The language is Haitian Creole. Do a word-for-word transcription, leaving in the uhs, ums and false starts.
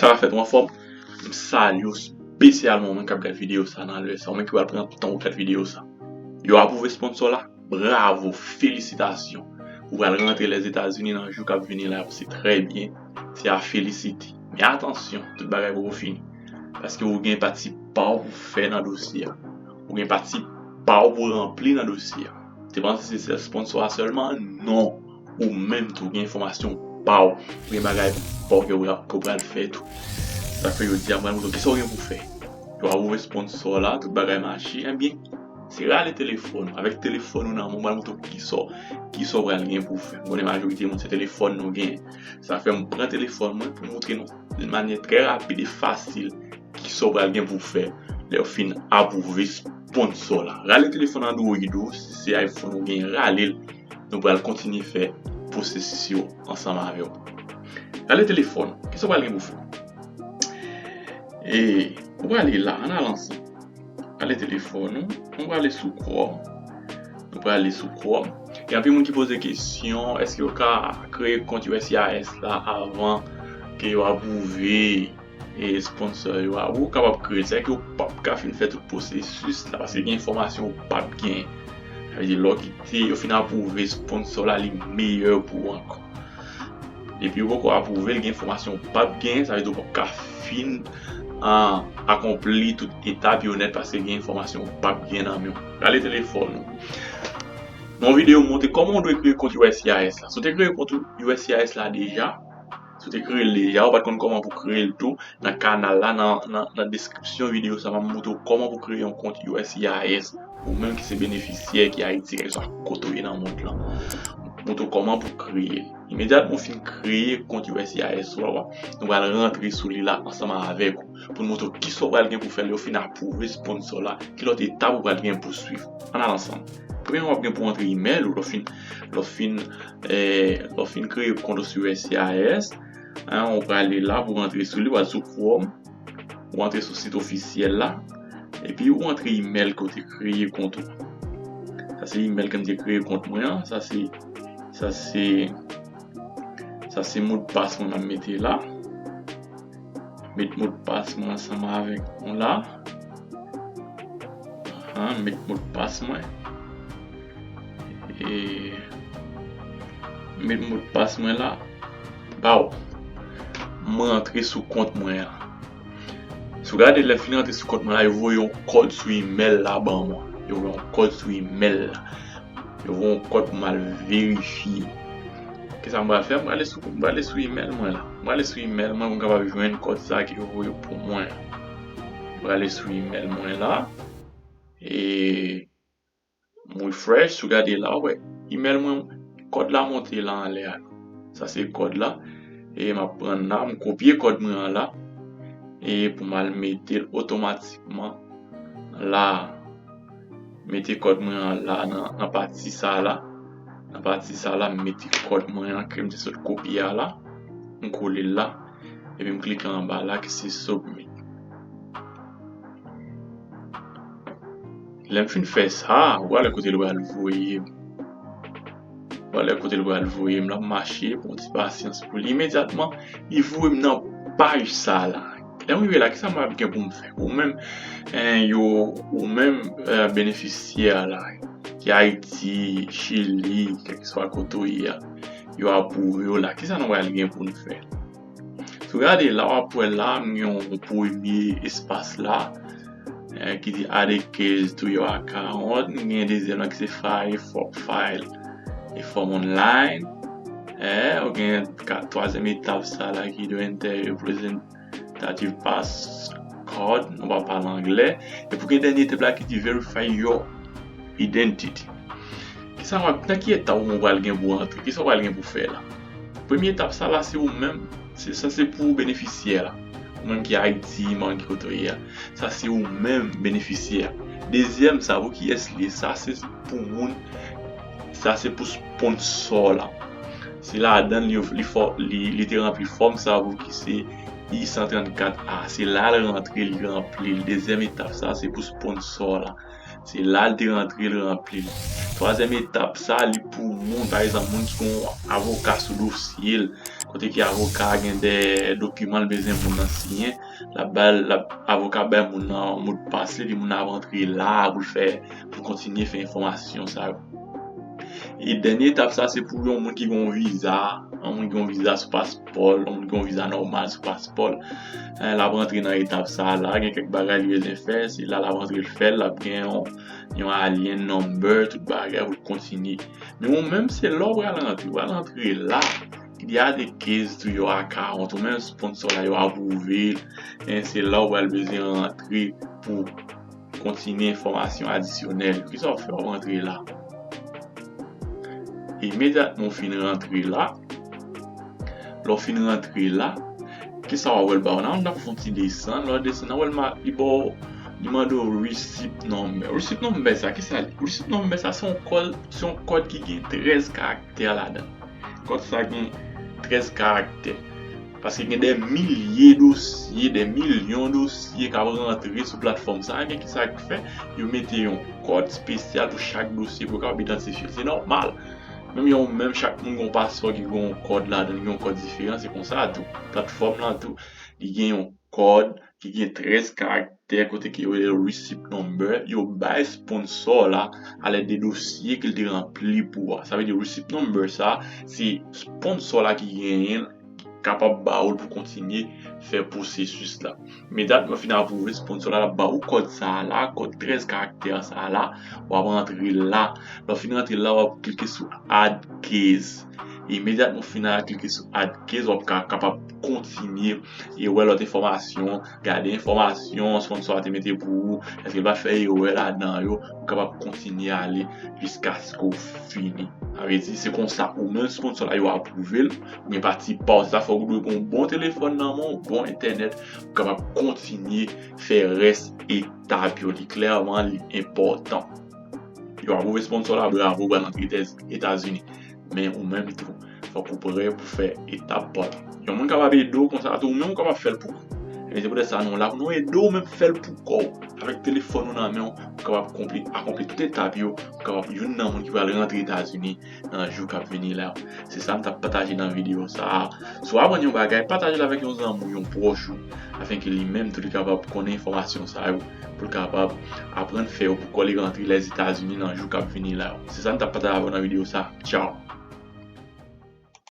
Sa ka fèt ou anfòm? M salye w espesyalman ou menm k ap gad videyo sa nan lè sa, ou menm ki pral pran tan ou gad videyo sa. Yo apwouve sponsò la, bravo, felisitasyon. Ou pral rantre Lèzetazini nan jou k ap vini la, se trè byen, se a felisite. Men atansyon, tout bagay poko fini. Paske ou gen pati pa w pou fè nan dosye a. Ou gen pati pa w pou ranpli nan dosye a. Te panse se sèl sponsò a sèlman? Non. Ou menm tou gen enfòmasyon pa w. Ou gen bagay pa w ke w pral fè tou. Sa fè yo di a mwen, kisa w gen pou fè? Yo apwouve sponsò la, tout bagay mache, ebyen, se rale telefòn ou. Avèk telefòn ou nan men w, mwen montre w kisa, kisa w pral gen pou fè. M konnen majorite moun se telefòn nou genyen. Sa fè m pran telefòn mwen pou montre nou yon manyè trè rapid e fasil kisa w pral gen pou fè lè yo fin apwouve sponsò la. Rale telefòn Android ou, si se iPhone ou genyen, rale l. Nou pral kontinye fè pwosesis yo ansanm avè w. Rale telefòn ou, kisa w pral gen pou fè? E, ou prale la, ann al ansanm. Rale telefòn ou, nou prale sou Chrome. Nou prale sou Chrome. Gen anpil moun ki poze kesyon, èske yo ka kreye kont U S C I S la avan ke yo apwouve e sponsò yo a? Ou kapab kreye l, sèke ou p ap ka fin fè tout pwosesis la, paske gen enfòmasyon ou p ap genyen. Sa vle di, lè w kite yo fin apwouve sponsò la, li meyè pou ou ankò. Depi yo poko apwouve l, gen enfòmasyon ou p ap genyen, sa vle di ou p ap ka fin, ah, akonpli tout etap yo nèt paske gen enfòmasyon ou p ap genyen nan men w. Rale telefòn ou. Nan yon videyo, m montre kòman w dwe kreye kont U S C I S la. Si w te kreye kont U S C I S la deja, si w te kreye l deja, ou pa t konn kòman pou kreye l tou, nan kanal la, nan, nan, nan deskripsyon videyo sa, m ap montre w kòman pou kreye yon kont U S C I S. Ou menm ki se benefisyè ki Ayiti, kèlkeswa kote w ye nan mond lan. Montre w kòman pou kreye l. Imedyatman w fin kreye kont U S C I S ou a, nou pral rantre sou li la ansanm avèk ou pou n montre w kisa w pral gen pou fè lè yo fin apwouve sponsò la, ki lòt etap ou pral gen pou swiv. Ann al ansanm. Premyèman, w ap gen pou antre imèl ou, lè w fin, lè w fin, eh, lè w fin kreye kont ou sou U S C I S, hein, ou prale la pou w antre sou li, w al sou Chrome, ou antre sou sit ofisyèl la, epi ou antre imèl ke w te kreye kont ou. Sa se imèl ke m te kreye kont mwen an, sa se, sa se, sa se modpas mwen m ap mete la. Met modpas mwen ansanm avèk ou la. Ahan, met modpas mwen. E met modpas mwen la. Baw. Mwen antre sou kont mwen an. Si w gade lè m fin antre sou kont mwen la, yo voye yon kòd sou imèl la ban mwen. Yo voye yon kòd sou imèl la. Yo voye yon kòd pou m al verifye. Kisa m pral fè? M prale sou, m prale sou imèl mwen la. M prale sou imèl mwen pou m kapab jwenn kòd sa ke yo voye pou mwen. M prale sou imèl mwen la. E m refresh, si w gade la, w wè imèl mwen, kòd la monte la anlè a. Sa se kòd la. E m ap pran la, m kopye kòd mwen an la. E pou m al mete l otomatikman la. Mete kòd mwen an la nan, nan pati sa la. Nan pati sa la, m mete kòd mwen an ke m te sot kopye a la. M kole l la. Epi m klike anba la ki se submit. Lè m fin fè sa, ou pral wè kote l pral voye m. Ou pral wè kote l pral voye m, l ap mache, pran ti pasyans pou li. Imedyatman, li voye m nan paj sa la. Lè m rive la, kisa m ap gen pou m fè? Ou menm, eh, yo, ou menm, eh, benefisyè la, ki Ayiti, Chili, kèlkeswa kote w ye a, yo apwouve w la. Kisa nou pral gen pou n fè? Si w gade la, w ap wè la, m gen yon premye espas la, eh, ki di add a case to your account. M gen dezyèm la ki se file for, file a form online. Eh, ou gen kat, twazyèm etap sa la ki do enter your representative passcode, nou pa pale anglè. Epi w gen dènye etap la ki di verify your identity. Kisa w ap, nan ki etap ou pral gen pou antre? Kisa w pral gen pou fè la? Premye etap sa la, se ou menm, se, sa se pou benefisyè la. Ou menm ki Ayiti, m pa konn ki kote w ye a. Sa se ou menm benefisyè a. Dezyèm sa, pou kiyès li ye? Sa se pou moun, sa se pou sponsò la. Se ladan li, li, fò, li, li te ranpli fòm sa pou ki se I san trannkat A. Se la l rantre, li ranpli l. Dezyèm etap sa, se pou sponsò la. Se la l te rantre, l ranpli l. Twazyèm etap sa, li pou moun, pa egzanp, moun ki gen yon avoka sou dosye l, kote ki avoka a gen de dokiman l bezwen moun nan siyen, l ap ba l, l ap, avoka a bay moun nan modpas li, epi moun nan ap antre la pou l fè, pou l kontinye fè enfòmasyon sa yo. E dènye etap sa, se pou yon moun ki gen yon viza, yon moun ki gen yon viza sou paspò l, yon moun ki gen yon viza nòmal sou paspò l. Eh, l ap rantre nan etap sa la, gen kèk bagay li bezwen fè, se la l ap rantre l fè l, l ap gen yon, yon alien number, tout bagay pou l kontinye. Men ou menm, se la w pral rantre, ou pral rantre la, il y a des keys to your account, ou menm sponsor la, yo apwouve l, eh, se la w pral bezwen rantre pou kontinye enfòmasyon adisyonèl. Kisa w ap fè? W ap rantre la. Imedyatman w fin rantre la, lè w fin rantre la, kisa w ap wè l ba w? Nan, w ap fè yon ti desann, lè w desann, w ap wè l ma-, li ba w, li mande w receipt number. Receipt number sa, kisa l ye? Receipt number sa, se yon kòd, se yon kòd ki gen trèz karaktè ladan l. Kòd sa gen trèz karaktè. Paske gen de milye dosye, de milyon dosye k ap rantre sou platfòm sa a. Ebyen, kisa k fè? Yo mete yon kòd espesyal pou chak dosye pou yo kapab idantifye l. Se nòmal. Menm jan ou menm, chak moun gen yon paspò ki gen yon kòd ladan l, gen yon kòd diferan, se konsa tou. Platfòm lan tou, li gen yon kòd ki gen trèz karaktè, kote ke yo rele receipt number, yo bay sponsor la alèd de dosye ke l te ranpli pou ou a. Sa vle di receipt number sa, se sponsor la ki genyen l, ki kapab ba ou l pou kontinye fè pwosesis la. Imedyatman fin apwouve, sponsor la, l ap ba ou kòd sa a la, kòd trèz karaktè sa a la, w ap rantre la. Lè w fin rantre la, w ap klike sou add keys. Imedyatman w fin al klike sou add keys, w ap ka kapab kontinye e wè lòt enfòmasyon, gade enfòmasyon sponsor a te mete pou ou, èske l pa fè erè ladan yo, ou kapab kontinye ale jiskaske w fini. Sa vle di, se konsa, ou menm sponsor la, yo apwouve l, ou gen pati pa w, se sa fè w dwe gen yon bon telefòn nan men w, bon entènèt, pou w kapab kontinye fè rès etap yo. Li klèman, li enpòtan. Yo apwouve sponsor la, bravo, w pral antre Etaz-, Etazini. Men ou menm tou, fòk ou prè pou fè etap pa w. Yon moun kapab ede w konsa tou, ou menm ou kapab fè l pou ou. Ebyen, se poutèt sa nou la, pou nou ede w menm fè l pou kò w. Avèk telefòn ou nan men w, ou kapab konpli, akonpli tout etap yo, ou kapab youn nan moun ki pral rantre Etazini nan jou k ap vini la yo. Se sa m t ap pataje nan videyo sa a. Si w aprann yon bagay, pataje l avèk yon zanmi w, yon pwòch ou, afenke li menm tou li kapab konnen enfòmasyon sa yo, pou l kapab aprann fè yo pou kò li rantre Lèzetazini nan jou k ap vini la yo. Se sa m t ap pataje avè w nan videyo sa a. Tchaw!